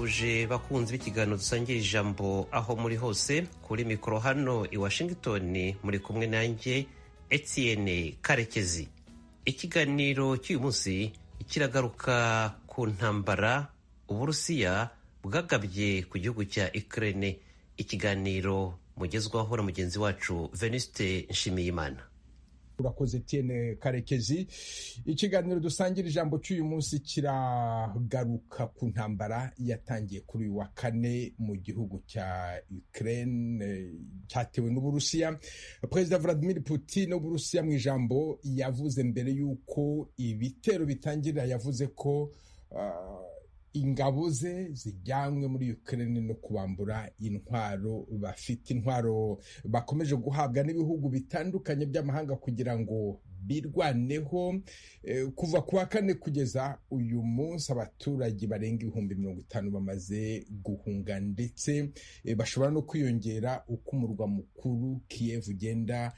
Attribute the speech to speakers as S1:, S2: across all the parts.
S1: Ndabasuhuje bakunzi b'ikiganiro dusangira ijambo aho muri hose. Kuri mikoro hano i Washington muri kumwe nanjye Etienne Karekezi. Ikiganiro cy'uyu munsi kiragaruka ku ntambara Uburusiya bwagabye ku gihugu cya Ukraine. Ikiganiro mugezwaho na mugenzi wacu Venuste Nshimiyimana.
S2: Urakoze, Etienne Karekezi. Ikiganiro dusangira ijambo cy'uyu munsi kiragaruka ku ntambara yatangiye kuri uyu wa kane mu gihugu cya Ukraine, cyatewe n'Uburusiya. Perezida Vladimir Putin w'Uburusiya, mu ijambo yavuze mbere y'uko ibitero bitangira, yavuze ko ingabo ze zijyanywe muri Ukraine no kubambura intwaro bafite, intwaro bakomeje guhabwa n'ibihugu bitandukanye by'amahanga kugira ngo birwaneho. Kuva ku wa kane kugeza uyu munsi, abaturage barenga 50,000 bamaze guhunga, ndetse bashobora no kwiyongera uko umurwa mukuru Kiev ugenda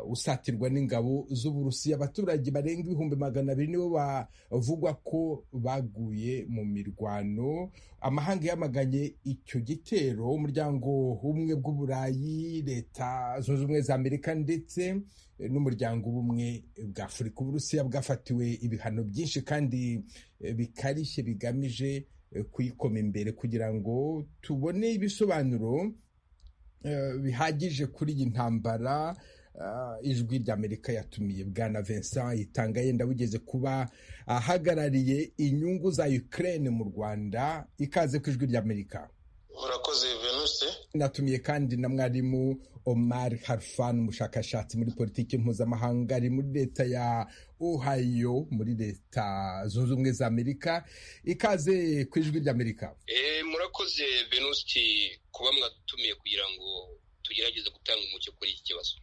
S2: usatirwa n'ingabo z'Uburusiya. Abaturage barenga 200,000 nibo bavugwa ko baguye mu mirwano. Amahanga yamaganye icyo gitero: Umuryango w'Ubumwe bw'Uburayi, Leta Zunze Ubumwe za Amerika ndetse n'Umuryango w'Ubumwe bwa Afurika. Uburusiya bwafatiwe ibihano byinshi kandi bikarishye bigamije kuyikoma imbere. Kugira ngo tubone ibisobanuro bihagije kuri iyi ntambara, Ijwi ry'Amerika yatumiye Bwana Vincent Itanga yenda wigeze kuba ahagarariye inyungu za Ukraine mu Rwanda. Ikaze ku Ijwi ry'Amerika.
S3: Murakoze, Venuste.
S2: Natumiye kandi na mwarimu Omar Harfan, umushakashatsi muri politiki mpuzamahanga, ari muri leta ya Ohio muri Leta Zunze Ubumwe za Amerika. Ikaze ku Ijwi ry'Amerika.
S3: Murakoze, Venuste, kuba mwadutumiye kugira ngo tugerageze gutanga umucyo kuri iki kibazo.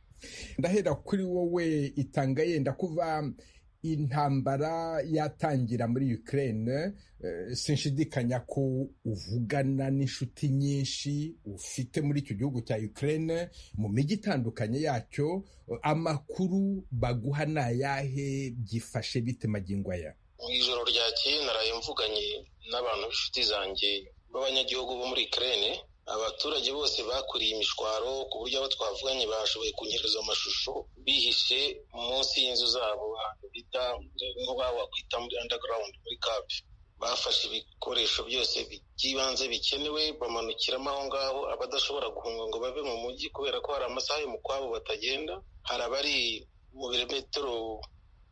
S2: Ndahera kuri wowe Itanga yenda. Kuva intambara yatangira muri Ukraine, sinshidikanya ko uvugana n'inshuti nyinshi ufite muri icyo gihugu cya Ukraine, mu mijyi itandukanye yacyo. Amakuru baguha ni ayahe? Byifashe bite magingo aya?
S3: Mu ijoro ryakeye naraye mvuganye n'abantu b'inshuti zanjye b'abanyagihugu bo muri Ukraine. Abaturage bose bakuriye imishwaro, ku buryo abo twavuganye bashoboye kunyereza amashusho bihishe munsi y'inzu zabo, ahantu bita nko wakwita muri underground, muri cave. Bafashe ibikoresho byose by'ibanze bikenewe, bamanukiramo aho ngaho. Abadashobora guhunga ngo bave mu mujyi kubera ko hari amasaha y'umukwabo batagenda, hari abari mu birometero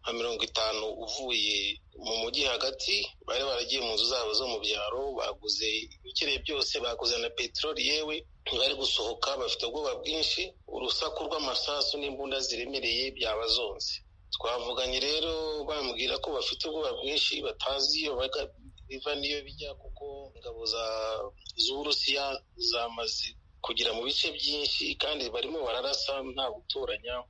S3: nka 50 uvuye mu mujyi hagati, bari baragiye mu nzu zabo zo mu byaro, baguze ibikeneye byose, baguze na peteroli. Yewe, ntibari gusohoka, bafite ubwoba bwinshi. Urusaku rw'amasasu n'imbunda ziremereye byabazonze. Twavuganye rero bambwira ko bafite ubwoba bwinshi, batazi iyo biva n'iyo bijya, kuko ingabo z'Uburusiya zamaze kugera mu bice byinshi kandi barimo bararasa nta gutoranya.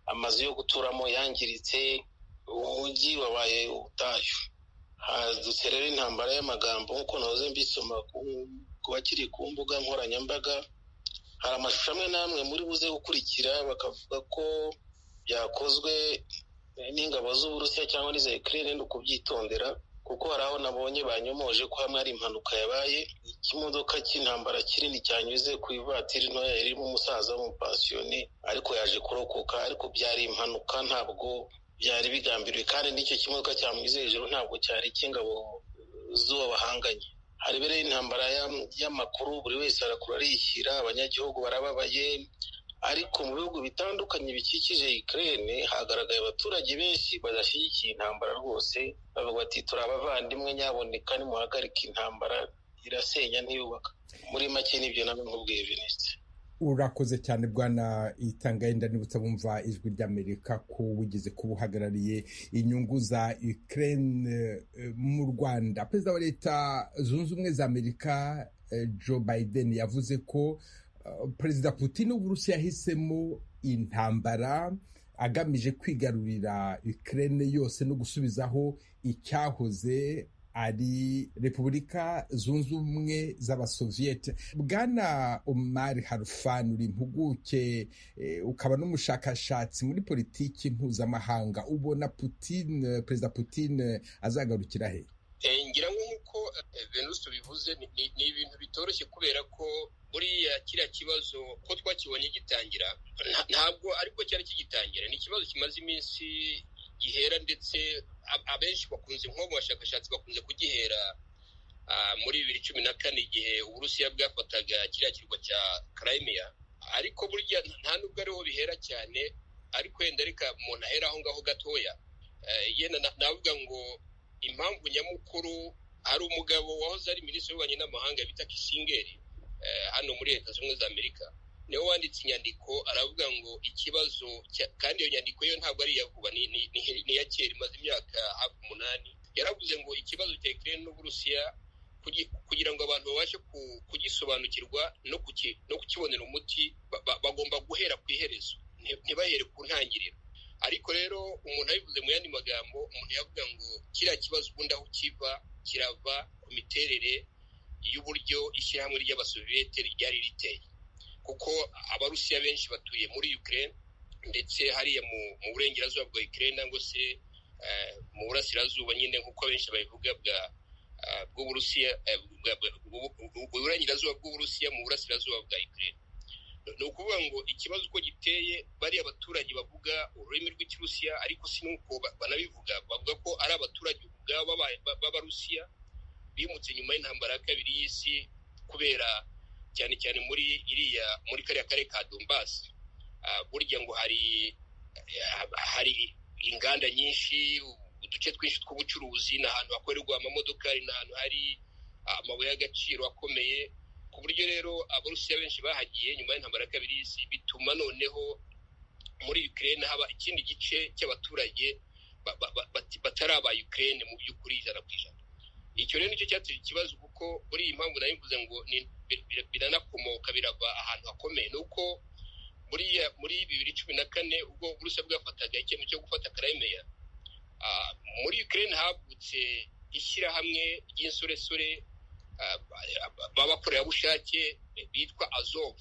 S3: Amazu yo guturamo yangiritse, umujyi wabaye ubutayu. Hadutse rero intambara y'amagambo nk'uko nahoze mbisoma ku bakiri ku mbuga nkoranyambaga. Hari amashusho amwe n'amwe muri buze gukurikira, bakavuga ko byakozwe n'ingabo z'Uburusiya cyangwa n'iza Ukraine. Ni ukubyitondera, kuko hari aho nabonye banyomoje ko hamwe ari impanuka yabaye, ikimodoka cy'intambara kinini cyanyuze ku ivatiri ntoya irimo umusaza w'umupasiyoni, ariko yaje kurokoka. Ariko byari impanuka, ntabwo byari bigambiriwe, kandi n'icyo kimodoka cyamunyuze hejuru ntabwo cyari icy'ingabo z'uwo bahanganye. Hari rero intambara y'amakuru, buri wese arakura arishyira. Abanyagihugu barababaye, ariko mu bihugu bitandukanye bikikije Ukraine hagaragaye abaturage benshi badashyigikiye intambara rwose, bavuga bati: "Turi abavandimwe, nyaboneka nimuhagarike intambara, irasenya ntiyubaka." Muri make nibyo nawe nkubwiye, Venuste.
S2: Urakoze cyane, Bwana Itanga. Yenda nibutsa bumva Ijwi ry'Amerika ko wigeze kuba uhagarariye inyungu za Ukraine mu Rwanda. Perezida wa Leta Zunze Ubumwe za Amerika Joe Biden yavuze ko Perezida Putin w'Uburusiya yahisemo intambara agamije kwigarurira Ukraine yose no gusubizaho icyahoze ari Repubulika Zunze Ubumwe z'Abasoviyete. Bwana Omar Harfan, uri impuguke ukaba n'umushakashatsi muri politiki mpuzamahanga, ubona Putin, Perezida Putin azagarukira he?
S3: Ngira ngo nk'uko
S4: Venuste bivuze, ni ibintu bitoroshye kubera ko buriya kiriya kibazo ko twakibonye gitangira, ntabwo ariko cyari kigitangira, ni ikibazo kimaze iminsi gihera, ndetse abenshi bakunze, nko mu bashakashatsi bakunze kugihera muri 2014, igihe Uburusiya bwafataga kiriya kirwa cya Crimea. Ariko burya nta nubwo ariho bihera cyane, ariko wenda reka umuntu ahera aho ngaho gatoya. Yenda navuga ngo impamvu nyamukuru, hari umugabo wahoze ari minisitiri w'ububanyi n'amahanga bita Kissinger hano muri Leta Zunze Ubumwe za Amerika, niwe wanditse inyandiko aravuga ngo ikibazo, kandi iyo nyandiko yo ntabwo ari iya vuba, ni iya kera, imaze imyaka hafi 8. Yaravuze ngo ikibazo cya Ukraine n'Uburusiya, kugira ngo abantu babashe kugisobanukirwa no kukibonera umuti, bagomba guhera ku iherezo, ntibahere ku ntangiriro. Ariko rero umuntu abivuze mu yandi magambo, umuntu yavuga ngo kiriya kibazo ubundi aho kiva, kirava ku miterere y'uburyo ishyirahamwe ry'Abasoviyete ryari riteye, kuko Abarusiya benshi batuye muri Ukraine, ndetse hariya mu burengerazuba bwa Ukraine, nangwa se mu burasirazuba nyine nk'uko abenshi babivuga bw'Uburusiya, uburengerazuba bw'Uburusiya mu burasirazuba bwa Ukraine. Ni ukuvuga ngo ikibazo uko giteye, bariya abaturage bavuga ururimi rw'Ikirusiya, ariko si nuko banabivuga, bavuga ko ari abaturage ubwabo b'Abarusiya bimutse nyuma y'intambara ya kabiri y'isi, kubera cyane cyane muri iriya, muri kariya karere ka Donbass. Burya ngo hari inganda nyinshi, uduce twinshi tw'ubucuruzi, ni ahantu hakorerwa amamodoka, ni ahantu hari amabuye y'agaciro akomeye, ku buryo rero Abarusiya benshi bahagiye nyuma y'intambara ya kabiri y'isi, bituma noneho muri Ukraine haba ikindi gice cy'abaturage batari aba Ukraine mu by'ukuri 100%. Icyo rero nicyo cyateye ikibazo, kuko muri iyi mpamvu nabivuze ngo biranakomoka, birava ahantu hakomeye, ni uko muri 2014, ubwo Uburusiya bwafataga icyemezo cyo gufata Crimea, muri Ukraine havutse ishyirahamwe ry'insoresore b'abakorerabushake bitwa Azov.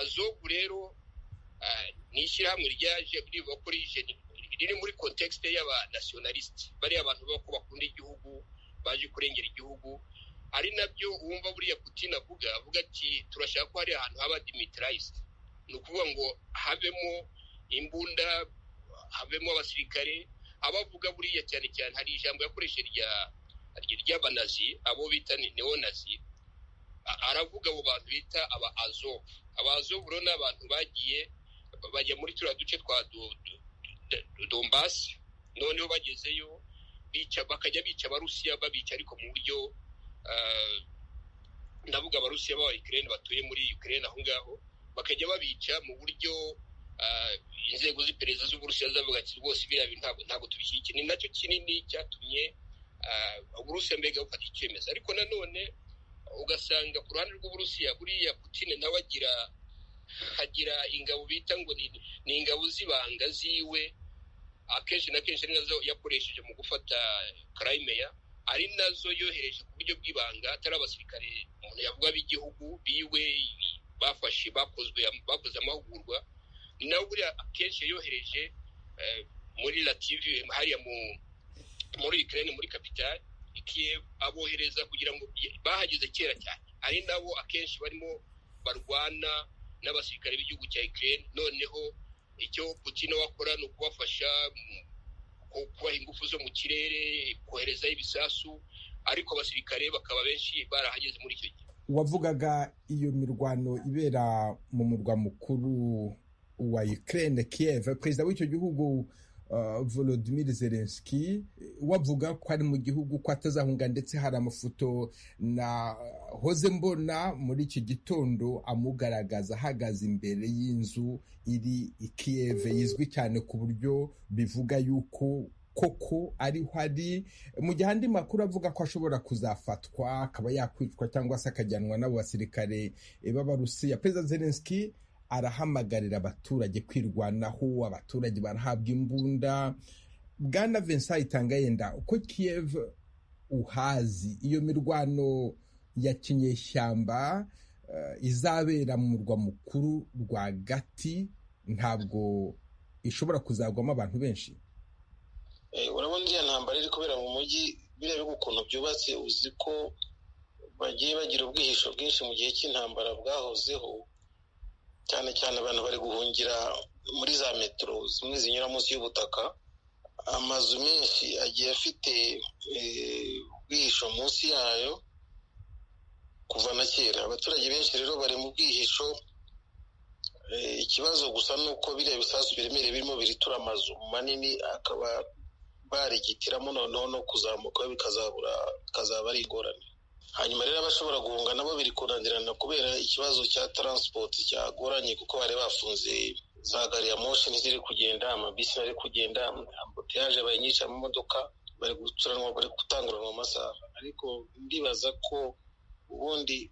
S4: Azov rero ni ishyirahamwe ryaje rivuga ko riri muri contexte y'abanationaliste, bariya abantu ko bakunda igihugu, baje kurengera igihugu, ari nabyo wumva buriya Putin avuga ati turashaka ko hari ahantu haba demilitarized, ni ukuvuga ngo habemo imbunda, habemo abasirikare. Abavuga buriya cyane cyane hari ijambo yakoresheje ry'abanazi, abo bita neonazi, aravuga abo bantu bita aba Azov. Aba Azov rero ni abantu bagiye bajya muri turiya duce twa Donbass, noneho bagezeyo bica, bakajya bica Abarusiya, babica ariko mu buryo, ndavuga Abarusiya b'aba Ukraine batuye muri Ukraine aho ngaho, bakajya babica mu buryo inzego z'iperereza z'Uburusiya zavuga ati rwose biriya bintu ntabwo tubishyigikiye. Ni nacyo kinini cyatumye Uburusiya mbega bufata icyemezo. Ariko nanone ugasanga ku ruhande rw'Uburusiya, buriya Putin nawe agira ingabo bita ngo ni ingabo z'ibanga ziwe, akenshi na kenshi ari nazo yakoresheje mu gufata Crimea, ari nazo yohereje ku buryo bw'ibanga, atari abasirikare umuntu yavuga b'igihugu biwe bafashe, bakoze amahugurwa. Ni nawe buriya akenshi yohereje muri Lviv, hariya muri Ukraine, muri capitale Kiev, abohereza kugira ngo bahageze kera cyane, ari nabo akenshi barimo barwana n'abasirikare b'igihugu cya Ukraine. Noneho icyo Putin wakora ni ukubafasha kubaha ingufu zo mu kirere, koherezayo ibisasu, ariko abasirikare bakaba benshi barahageze muri icyo gihe.
S2: Wavugaga iyo mirwano ibera mu murwa mukuru wa Ukraine, Kiev. Perezida w'icyo gihugu Volodymyr Zelensky wavuga ko ari mu gihugu, ko atazahunga, ndetse hari amafoto na hoze mbona muri iki gitondo amugaragaza ahagaze imbere y'inzu iri i Kiev izwi cyane, ku buryo bivuga yuko koko ariho ari, mu gihe andi makuru avuga ko ashobora kuzafatwa akaba yakwicwa cyangwa se akajyanwa n'abo basirikare b'Abarusiya. Perezida Zelensky arahamagarira abaturage kwirwanaho, abaturage barahabwa imbunda. Bwana Vincent Itangayenda, uko Kiev uhazi, iyo mirwano ya kinyeshyamba izabera mu murwa mukuru rwagati ntabwo ishobora kuzagwamo abantu benshi?
S3: Urabona iriya ntambara iri kubera mu mujyi, Biriya bihugu ukuntu byubatse, uzi ko bagiye bagira ubwihisho bwinshi mu gihe cy'intambara bwahozeho. Cyane cyane abantu bari guhungira muri za metero zimwe zinyura munsi y'ubutaka. Amazu menshi agiye afite ubwihisho munsi yayo kuva na kera. Abaturage benshi rero bari mu bwihisho. Ikibazo gusa ni uko biriya bisasu biremereye birimo biritura amazu manini, akaba barigitiramo, noneho no kuzamuka bikazabura, bikazaba ari ingorane. Hanyuma rero abashobora guhunga nabo biri kunanirana kubera ikibazo cya transport cyagoranye, kuko bari bafunze za gari ya moshi, ntiziri kugenda, amabisi ari kugenda, embouteillage yabaye nyinshi, amamodoka bari gucuranwa, bari gutanguranwa amasaha. Ariko ndibaza ko ubundi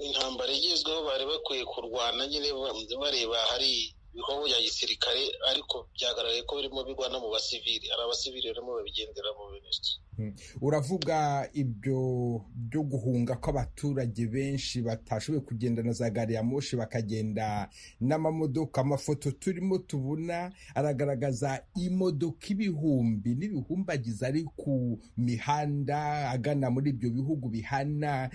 S3: intambara igezweho bari bakwiye kurwana nyine bareba hari ibikorwa bya gisirikare, ariko byagaragaye ko birimo bigwa no mu basivili. Hari abasivili barimo babigenderamo benshi.
S2: Uravuga ibyo byo guhunga kw'abaturage benshi batashoboye kugenda na za gari ya moshi, bakagenda n'amamodoka. Amafoto turimo tubona aragaragaza imodoka ibihumbi n'ibihumbagiza ari ku mihanda agana muri ibyo bihugu bihana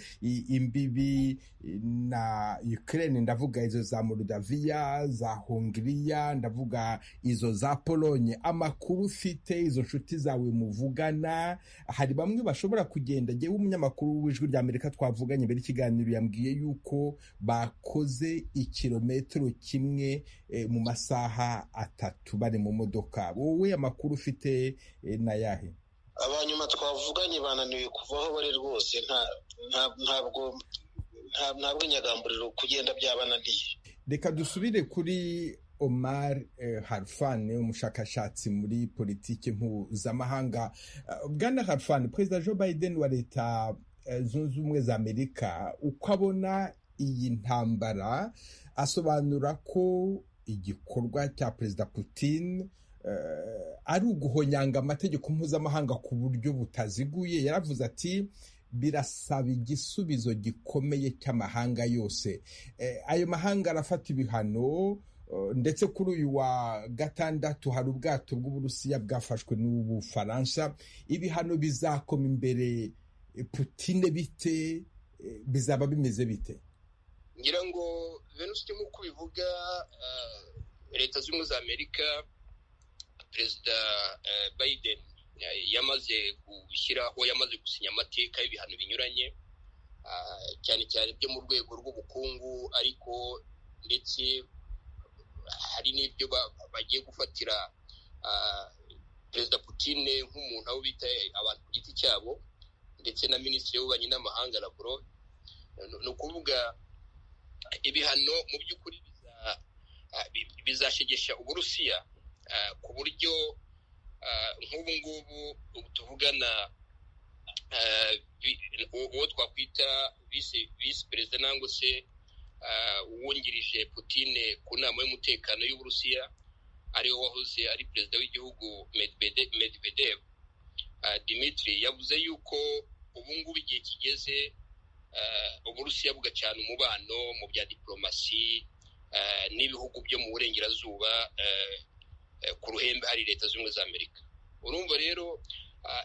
S2: imbibi na Ukraine. Ndavuga izo za Moldavia, za Hongiriya, ndavuga izo za Polonye. Amakuru ufite, izo nshuti zawe muvugana, hari bamwe bashobora kugenda? Ngewe umunyamakuru w'Ijwi rya Amerika twavuganye mbere ikiganiro yambwiye yuko bakoze ikirometero kimwe mu masaha 3 bari mu modoka. Wowe amakuru ufite nayahe?
S3: Abanyuma twavuganye bananiwe kuva aho bari rwose, ntabwo ntabwo inyagamburiro kugenda byabananiye.
S2: Reka dusubire kuri Omar Harfan, umushakashatsi muri politiki mpuzamahanga. Bwana Harfan, Perezida Joe Biden wa Leta Zunze Ubumwe za Amerika, uko abona iyi ntambara, asobanura ko igikorwa cya Perezida Putin ari uguhonyanga amategeko mpuzamahanga ku buryo butaziguye. Yaravuze ati birasaba igisubizo gikomeye cy'amahanga yose. Ayo mahanga arafata ibihano, ndetse kuri uyu wa gatandatu hari ubwato bw'Uburusiya bwafashwe n'Ubufaransa. Ibihano bizakoma imbere Putine bite? Bizaba bimeze bite?
S4: Ngira ngo Venuste, nk'uko ubivuga, Leta Zunze Ubumwe za Amerika, Perezida Biden yamaze gushyiraho, yamaze gusinya amateka y'ibihano binyuranye, cyane cyane byo mu rwego rw'ubukungu, ariko ndetse hari n'ibyo bagiye gufatira Perezida Putin nk'umuntu, abo bita abantu ku giti cyabo, ndetse na Minisitiri w'Ububanyi n'Amahanga Lavrov. Ni ukuvuga ibihano mu by'ukuri bizashegesha Uburusiya, ku buryo nk'ubu ngubu tuvugana uwo twakwita visi perezida nangwa se uwungirije Putin ku nama y'umutekano y'Uburusiya, ariwe wahoze ari perezida w'igihugu Medvedev Dimitri, yavuze yuko ubu ngubu igihe kigeze Uburusiya bugacana umubano mu bya diplomasi n'ibihugu byo mu burengerazuba, ku ruhembe hari Leta Zunze Ubumwe za Amerika. Urumva rero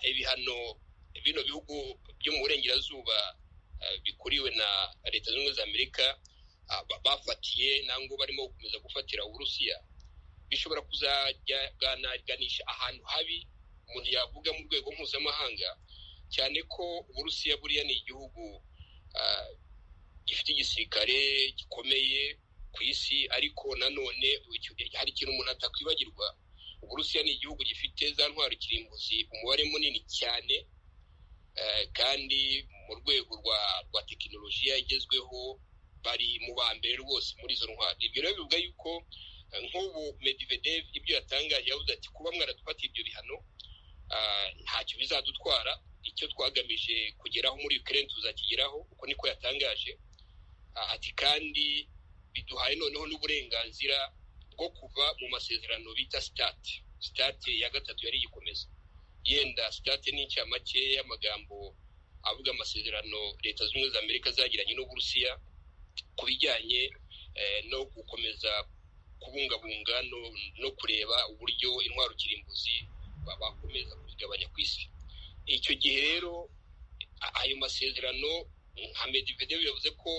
S4: ibihano bino bihugu byo mu burengerazuba bikuriwe na Leta Zunze Ubumwe za Amerika bafatiye nangwa barimo gukomeza gufatira Uburusiya, bishobora kuzajyaganisha ahantu habi umuntu yavuga mu rwego mpuzamahanga, cyane ko Uburusiya buriya ni igihugu gifite igisirikare gikomeye ku isi. Ariko nanone hari ikintu umuntu atakwibagirwa: Uburusiya ni igihugu gifite za ntwaro kirimbuzi umubare munini cyane, kandi mu rwego rwa tekinolojiya igezweho bari mu ba mbere rwose muri izo ntwaro. Ibyo rero bivuga yuko nk'ubu Medvedev ibyo yatangaje, yavuze ati kuba mwaradufatiye ibyo bihano ntacyo bizadutwara, icyo twagamije kugeraho muri Ukraine tuzakigeraho. Uko niko yatangaje. Ati kandi biduhaye noneho n'uburenganzira bwo kuva mu masezerano bita START. START ya gatatu yari igikomeza. Yenda START ni incamake y'amagambo avuga amasezerano Leta Zunze Ubumwe za Amerika zagiranye n'Uburusiya ku bijyanye no gukomeza kubungabunga no kureba uburyo intwaro kirimbuzi bakomeza kuzigabanya ku isi. Icyo gihe rero ayo masezerano nka Medvedev yavuze ko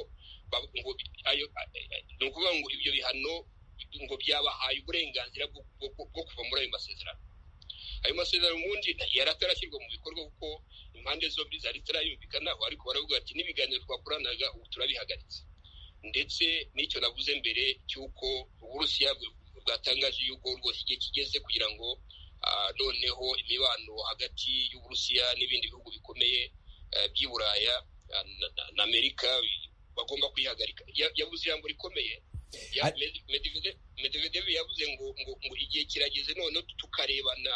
S4: ngo ayo, ni ukuvuga ngo ibyo bihano ngo byabahaye uburenganzira bwo kuva muri ayo masezerano. Ayo masezerano ubundi yari atarashyirwa mu bikorwa kuko impande zombi zari zitarayumvikanaho, ariko baravuga bati n'ibiganiro twakoranaga ubu turabihagaritse. Ndetse n'icyo navuze mbere cy'uko Uburusiya bwatangaje yuko rwose igihe kigeze kugira ngo noneho imibano hagati y'Uburusiya n'ibindi bihugu bikomeye by'i Buraya na Amerika bagomba kuyihagarika. Yavuze ijambo rikomeye, Medvedev yavuze ngo ngo igihe kirageze noneho tukarebana,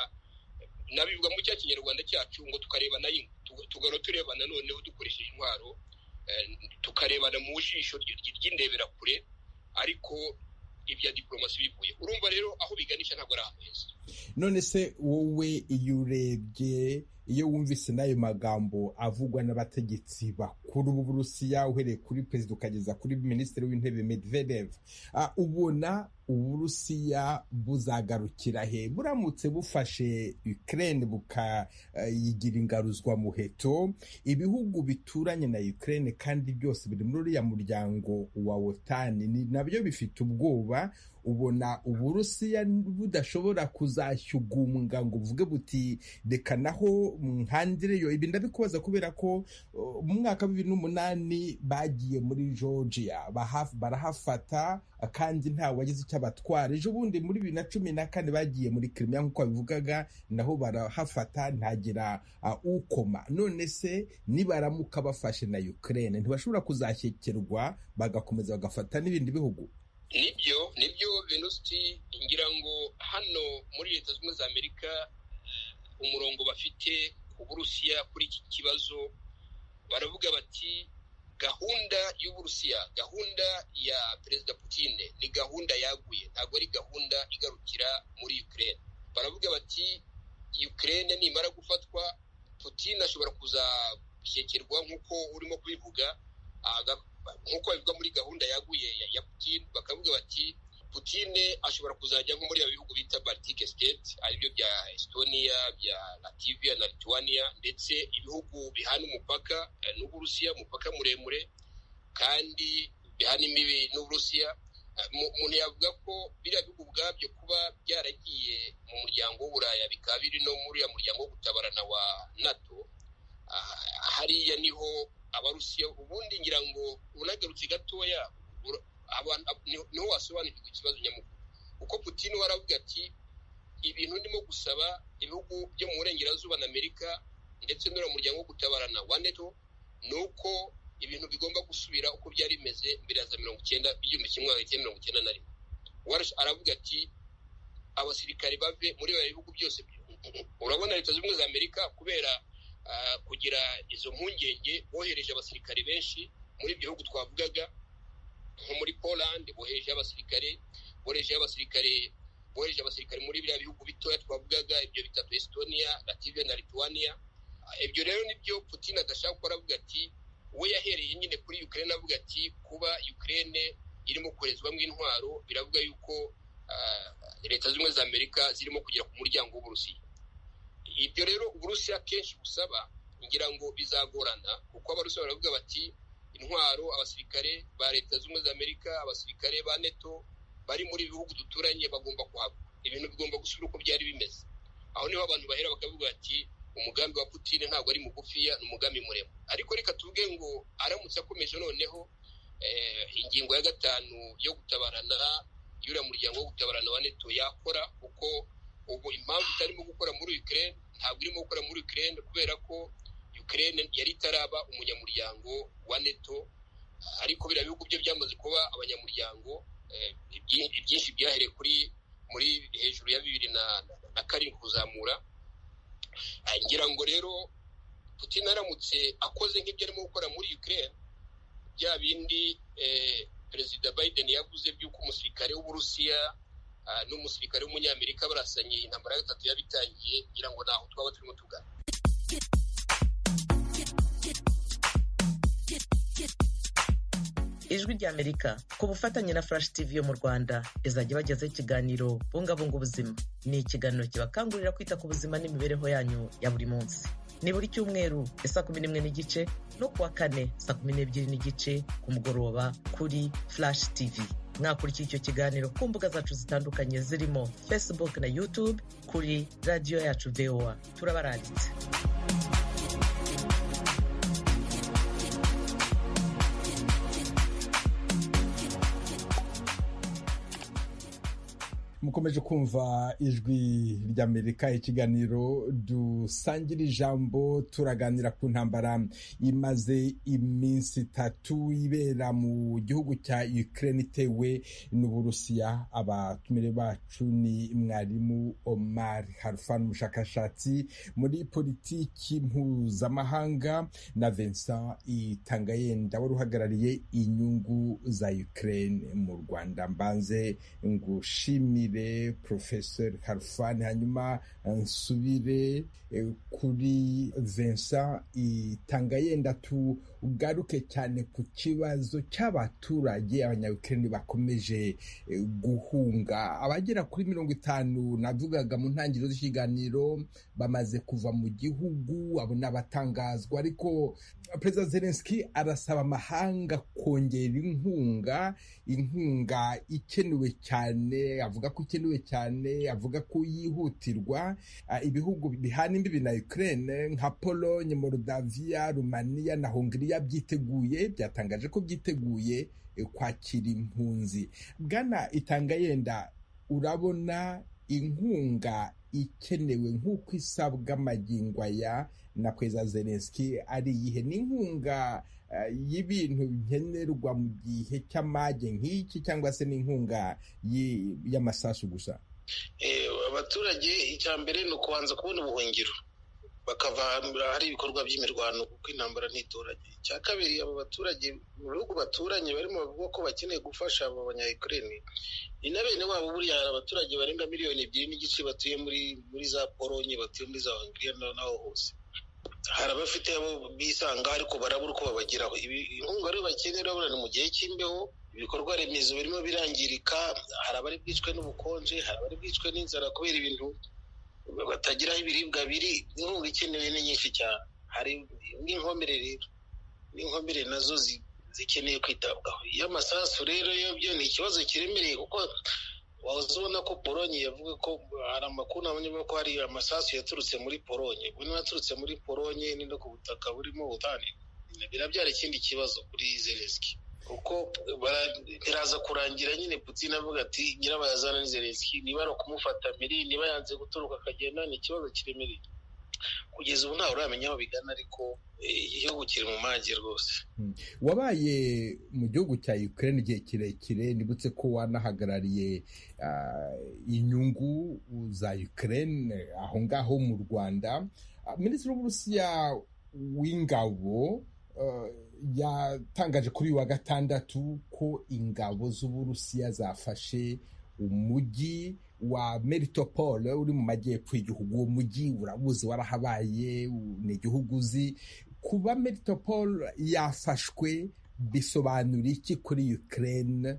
S4: nabivuga mu cya kinyarwanda cyacu ngo tukarebana, tugahora turebana noneho dukoresheje intwaro, tukarebana mu jisho ry'indeberakure, ariko ibya diplomasi bivuye. Urumva rero aho biganisha ntabwo ari ahantu heza.
S2: None se wowe iyo urebye, iyo wumvise n'ayo magambo avugwa n'abategetsi bakuru b'Uburusiya, uhereye kuri perezida ukageza kuri minisitiri w'intebe Medvedev, ubona Uburusiya buzagarukira he buramutse bufashe Ukraine bukayigira ingaruzwamuheto? Ibihugu bituranye na Ukraine kandi byose biri muri uriya muryango wa OTAN nabyo bifite ubwoba. Ubona Uburusiya budashobora kuzashyugumbwa ngo buvuge buti reka naho nkandireyo? Ibi ndabikubaza kubera ko mu mwaka wa 2008 bagiye muri Georgia barahafata kandi nta wagize icyo abatwara. Ejo bundi muri 2014 bagiye muri Crimea nk'uko babivugaga, naho barahafata ntagira ukoma. None se nibaramuka bafashe na Ukraine ntibashobora kuzashyekerwa bagakomeza bagafata n'ibindi bihugu?
S4: Nibyo Venusti, ngira ngo hano muri Leta Zunze Ubumwe za Amerika umurongo bafite ku Burusiya kuri iki kibazo, baravuga bati gahunda y'Uburusiya, gahunda ya Perezida Putin ni gahunda yaguye, ntabwo ari gahunda igarukira muri Ukraine. Baravuga bati Ukraine nimara gufatwa Putin ashobora kuzashyekerwa nk'uko urimo kubivuga, nk'uko babivuga muri gahunda yaguye ya Putin. Bakavuga bati Putin ashobora kuzajya nko muri ya bihugu bita Baltic State, aribyo bya Estonia, bya Latvia na Lithuania, ndetse ibihugu bihana umupaka n'Uburusiya, umupaka muremure kandi bihana imbibi n'Uburusiya. Umuntu yavuga ko biriya bihugu ubwabyo kuba byaragiye mu muryango w'Uburaya bikaba biri no muri uriya muryango wo gutabarana wa NATO, hariya niho Abarusiya ubundi ngira ngo unagarutse gatoya niho wasobanukirwa ikibazo nyamukuru, kuko Putin we aravuga ati ibintu ndimo gusaba ibihugu byo mu burengerazuba na Amerika ndetse n'uriya muryango wo gutabarana wa NATO ni uko ibintu bigomba gusubira uko byari bimeze mbere ya za 1990, 1991. Aravuga ati abasirikare bave muri ibi bihugu byose. Urabona Leta Zunze Ubumwe za Amerika kubera kugira izo mpungenge bohereje abasirikare benshi muri ibyo bihugu twavugaga, nko muri Poland bohereje abasirikare, bohereje abasirikare muri biriya bihugu bitoya twavugaga, ibyo bitatu Estonia, Latvia na Lithuania. Ibyo rero nibyo Putin adashaka gukora, avuga ati we yahereye nyine kuri Ukraine, avuga ati kuba Ukraine irimo koherezwamo intwaro biravuga yuko Leta Zunze Ubumwe za Amerika zirimo kugera ku muryango w'Uburusiya. Ibyo rero Uburusiya kenshi busaba ngira ngo bizagorana, kuko Abarusiya baravuga bati intwaro, abasirikare ba Leta Zunze Ubumwe za Amerika, abasirikare ba NATO bari muri bihugu duturanye bagomba kuhava, ibintu bigomba gusubira uko byari bimeze. Aho niho abantu bahera bakavuga bati umugambi wa Putin ntabwo ari mugufiya, ni umugambi muremure. Ariko reka tuvuge ngo aramutse akomeje noneho ingingo ya 5 yo gutabarana y'uriya muryango wo gutabarana wa NATO yakora, kuko ubu impamvu itarimo gukora muri Ukraine, ntabwo irimo gukora muri Ukraine kubera ko Ukraine yari itaraba umunyamuryango wa NATO, ariko biriya bihugu byo byamaze kuba abanyamuryango, ibyinshi byahereye kuri muri hejuru ya 2007 kuzamura. Ngira ngo rero Putin aramutse akoze nk'ibyo arimo gukora muri Ukraine, bya bindi Perezida Biden yavuze by'uko umusirikare w'Uburusiya n'umusirikare w'Umunyamerika barasanye intambara ya 3 yabitangiye, ngira ngo naho twaba turimo tugana.
S5: Ijwi ry'Amerika ku bufatanye na Flash TV yo mu Rwanda izajya ibagezaho ikiganiro Bungabunga Ubuzima. Ni ikiganiro kibakangurira kwita ku buzima n'imibereho yanyu ya buri munsi. Ni buri cyumweru 11:30 no kuwa kane 12:30 ku mugoroba kuri Flash TV. Mwakurikiye icyo kiganiro ku mbuga zacu zitandukanye zirimo Facebook na YouTube kuri radiyo yacu VOA. Turabaranditse.
S2: Mukomeje kumva Ijwi ry'Amerika, ikiganiro Dusangira Ijambo. Turaganira ku ntambara imaze iminsi 3 ibera mu gihugu cya Ukraine itewe n'Uburusiya. Abatumire bacu ni mwarimu Omar Harfan, umushakashatsi muri politiki mpuzamahanga, na Vincent Itangayenda wari uhagarariye inyungu za Ukraine mu Rwanda. Mbanze ngushimire Professor Harfan, hanyuma nsubire kuri Vincent Itangayenda. Tugaruke cyane ku kibazo cy'abaturage abanya-Ukraine bakomeje guhunga. Abagera kuri 50 navugaga mu ntangiriro z'ikiganiro bamaze kuva mu gihugu, abo n'abatangazwa, ariko Perezida Zelensky arasaba amahanga kongera inkunga ikenewe cyane, avuga ko ikenewe cyane, avuga ko yihutirwa. Ibihugu bihana imbibi na Ukraine nka Pologne, Moldavia, Rumaniya na Hongiriya byiteguye, byatangaje ko byiteguye kwakira impunzi. Bwana Itangayenda, urabona inkunga ikenewe nk'uko isabwa magingo aya na Perezida Zelensky ari iyihe? Ni inkunga y'ibintu nkenerwa mu gihe cy'amage nk'iki, cyangwa se n'inkunga y'amasasu gusa?
S3: Abaturage icya mbere ni ukubanza kubona ubuhungiro, bakava hari ibikorwa by'imirwano kuko intambara ntituranye. Icya kabiri, abo baturage mu bihugu baturanye barimo bavuga ko bakeneye gufasha abo banya-Ukraine ni na bene wabo. Buriya hari abaturage barenga 2.5 miliyoni batuye muri za Polonye, batuye muri za Hongiriya n'aho hose. Hari abafite abo bisanga ariko barabura uko babageraho. Inkunga rero bakenera ni mu gihe cy'imbeho, ibikorwa remezo birimo birangirika, hari abari bwicwe n'ubukonje, hari abari bwicwe n'inzara kubera ibintu batagiraho ibiribwa biri. Inkunga ikenewe ni nyinshi cyane. Hari n'inkomere rero, n'inkomere nazo zikeneye kwitabwaho. Iyo amasasu rero yo ni ikibazo kiremereye, kuko wahoze ubona ko Polonye yavuga ko hari amakuru nabonye ko hari amasasu yaturutse muri Polonye. Ubu niba yaturutse muri Polonye ni no ku butaka burimo ubutane, birabyara ikindi kibazo kuri Zelensky, kuko biraza kurangira nyine Putin avuga ati nyirabayazana ni Zelensky, niba ari ukumufata mpiri, niba yanze guturuka akagenda, ni ikibazo kiremereye. Kugeza ubu ntawe uramenya aho bigana, ariko igihugu kiri mu mage rwose.
S2: Wabaye mu gihugu cya Ukraine igihe kirekire, nibutse ko wanahagarariye inyungu za Ukraine aho ngaho mu Rwanda. Minisitiri w'Uburusiya w'ingabo yatangaje kuri uyu wa gatandatu ko ingabo z'Uburusiya zafashe umujyi wa Melitopol uri mu majyepfo y'igihugu. Uwo mujyi urabuzi, warahabaye, ni igihugu uzi. Kuba Melitopol yafashwe bisobanura iki kuri Ukraine?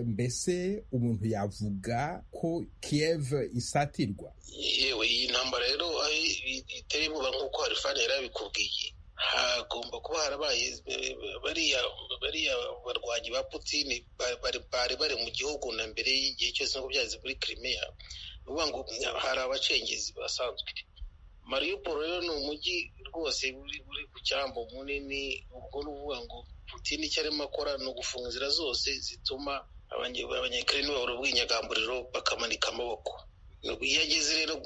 S2: Mbese umuntu yavuga ko Kiev isatirwa?
S3: Yewe, iyi ntambara rero iteye ubwoba nk'uko Harifani yari abikubwiye. Hagomba kuba harabaye bariya barwanyi ba Putin bari bari mu gihugu na mbere y'igihe cyose nk'uko byagenze muri Crimea. Ni ukuvuga ngo hari abacengezi basanzwe. Mariupol rero ni umujyi rwose uri ku cyambu munini. Ubwo ni ukuvuga ngo Putin icyo arimo akora ni ugufunga inzira zose zituma abanyakirere babura ubwinyagamburiro bakamanika amaboko. Iyo ageze rero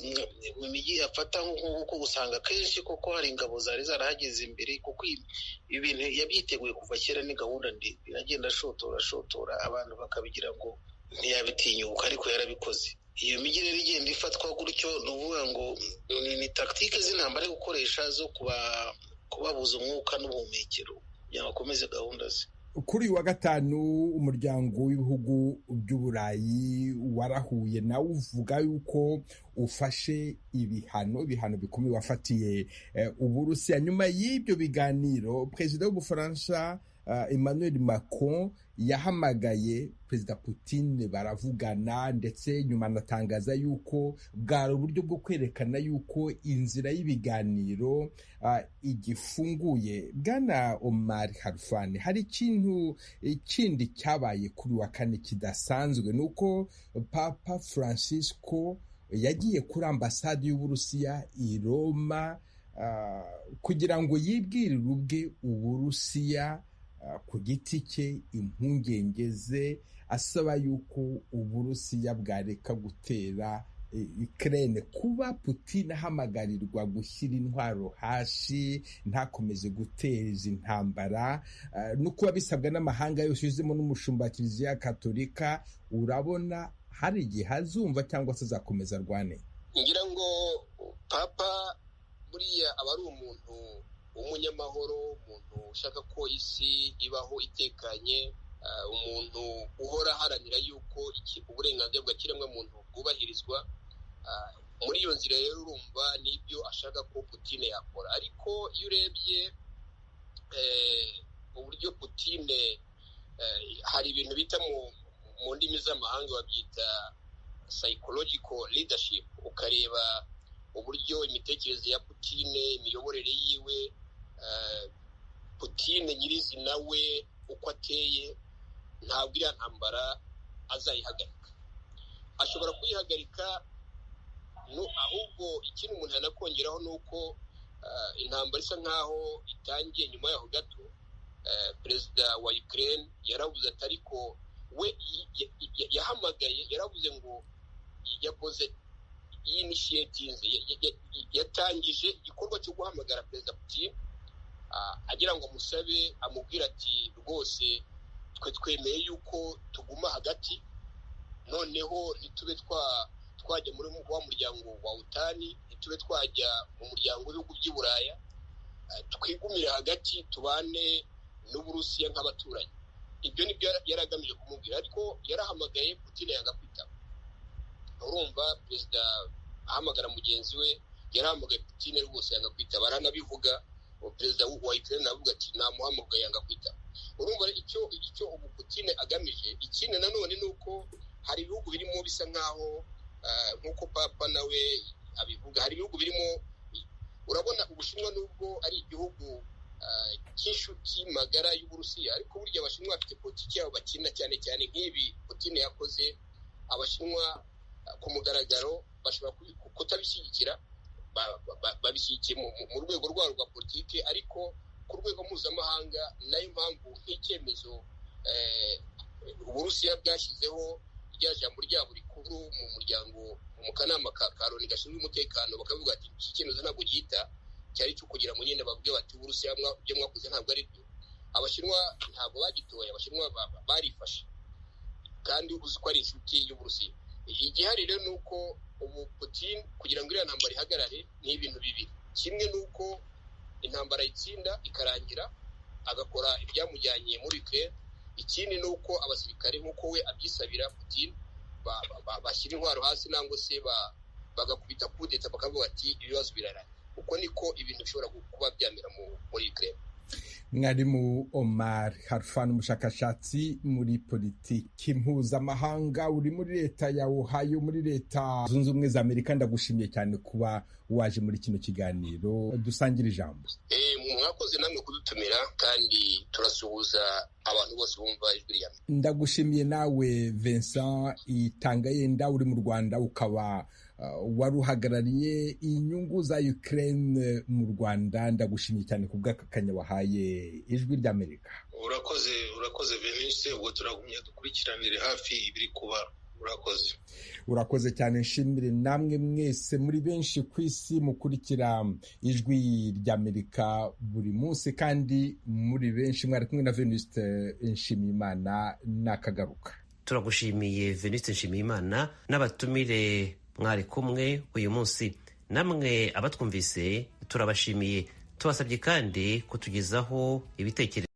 S3: mu mijyi afata nk'uko usanga kenshi kuko hari ingabo zari zarahageze imbere, kuko ibi bintu yabyiteguye kuva kera, ni gahunda ndende, iragenda ashotora ashotora abantu bakabigira ngo ntiyabitinyuka, ariko yarabikoze. Iyo mijyi rero igenda ifatwa gutyo, ni ukuvuga ngo ni tactique z'intambara yo gukoresha zo kubabuza umwuka n'ubuhumekero kugira ngo bakomeze gahunda ze.
S2: Kuri uyu wa gatanu umuryango w'ibihugu by'Uburayi warahuye nawe uvuga yuko ufashe ibihano bikomeye wafatiye Uburusiya. Nyuma y'ibyo biganiro, perezida w'Ubufaransa Emmanuel Macron yahamagaye Perezida Putin baravugana, ndetse nyuma anatangaza yuko bwari uburyo bwo kwerekana yuko inzira y'ibiganiro igifunguye. Bwana Omar Khalfan, hari ikintu kindi cyabaye kuri wa kane kidasanzwe, ni uko Papa Francisco yagiye kuri ambasade y'Uburusiya i Roma kugira ngo yibwirire ubwe Uburusiya ku giti cye impungenge ze, asaba yuko Uburusiya bwareka gutera Ukraine. Kuba Putin ahamagarirwa gushyira intwaro hasi ntakomeze guteza intambara, no kuba bisabwa n'amahanga yose yuzemo n'umushumba wa Kiliziya Katolika, urabona hari igihe azumva cyangwa se azakomeza arwane?
S4: Ngira ngo Papa buriya aba ari umuntu w'umunyamahoro, umuntu ushaka ko isi ibaho itekanye, umuntu uhora aharanira yuko uburenganzira bwa kiremwamuntu bwubahirizwa. Muri iyo nzira rero urumva n'ibyo ashaka ko Putin yakora. Ariko iyo urebye uburyo Putin, hari ibintu bita mu ndimi z'amahanga babyita psychological leadership, ukareba uburyo imitekerereze ya Putin, imiyoborere yiwe, Putin nyirizina we uko ateye, ntabwo iriya ntambara azayihagarika. Ashobora kuyihagarika, ahubwo ikindi umuntu yanakongeraho ni uko intambara isa nkaho itangiye nyuma yaho gato, perezida wa Ukraine yaravuze ati ariko we yahamagaye, yaravuze ngo yakoze initiatinze, yatangije igikorwa cyo guhamagara Perezida Putin agira ngo amusabe, amubwire ati rwose twe twemeye yuko tuguma hagati, noneho ntitube twajya muri wa muryango wa OTAN, ntitube twajya mu muryango w'ibihugu by'i Buraya, twigumire hagati tubane n'Uburusiya nk'abaturanyi. Ibyo nibyo yari agamije kumubwira, ariko yarahamagaye Putin yanga kwitaba. Urumva perezida ahamagara mugenzi we, yarahamagaye Putin rwose yanga kwitaba, aranabivuga. Perezida wa Ukraine aravuga ati namuhamagaye yanga kwitaba. Urumva icyo ubu Putin agamije. Ikindi nanone ni uko hari ibihugu birimo bisa nkaho, nk'uko Papa nawe abivuga, hari ibihugu birimo, urabona Ubushinwa nubwo ari igihugu cy'inshuti magara y'Uburusiya, ariko burya Abashinwa bafite politiki yabo bakina, cyane cyane nk'ibi Putin yakoze. Abashinwa ku mugaragaro bashobora kutabishyigikira, babishyigikiye mu rwego rwabo rwa politiki, ariko ku rwego mpuzamahanga, nayo mpamvu nk'icyemezo Uburusiya bwashyizeho rya jambo ryabo rikuru mu muryango, mu kanama ka Loni gashinzwe umutekano, bakavuga ati iki cyemezo ntabwo gihita, cyari cyo kugira ngo nyine bavuge bati Uburusiya ibyo mwakoze ntabwo ari byo. Abashinwa ntabwo bagitoye, Abashinwa barifashe, kandi uzi ko ari inshuti y'Uburusiya. Igihari rero ni uko ubu Putin kugira ngo iriya ntambara ihagarare ni ibintu bibiri. Kimwe ni uko intambara itsinda ikarangira agakora ibyamujyanye muri Ukraine. Ikindi ni uko abasirikare nk'uko we abyisabira Putin bashyira intwaro hasi, nangwa se bagakubita kudeta bakavuga ati ibibazo birarangira. Uko niko ibintu bishobora kuba byamera muri Ukraine.
S2: Mwarimu Omar Khalfan, umushakashatsi muri politiki mpuzamahanga, uri muri leta ya Ohio muri Leta Zunze Ubumwe za Amerika, ndagushimiye cyane kuba waje muri kino kiganiro dusangira ijambo.
S4: Mwakoze namwe kudutumira, kandi turasuhuza abantu bose bumva ijwi rya Amerika.
S2: Ndagushimiye nawe Vincent Itangayenda, uri mu Rwanda, ukaba wari uhagarariye inyungu za Ukraine mu Rwanda. Ndagushimiye cyane ku bw'aka kanya wahaye ijwi ry'Amerika.
S3: Urakoze Venise, ubwo turagumya dukurikiranire hafi ibiri kuba. Urakoze.
S2: Urakoze cyane. Nshimire namwe mwese muri benshi ku isi mukurikira ijwi ry'Amerika buri munsi, kandi muri benshi. Mwari kumwe na Veniste Nshimiyimana, nakagaruka.
S1: Turagushimiye Veniste Nshimiyimana n'abatumire mwari kumwe uyu munsi. Namwe abatwumvise turabashimiye, tubasabye kandi kutugezaho ibitekerezo.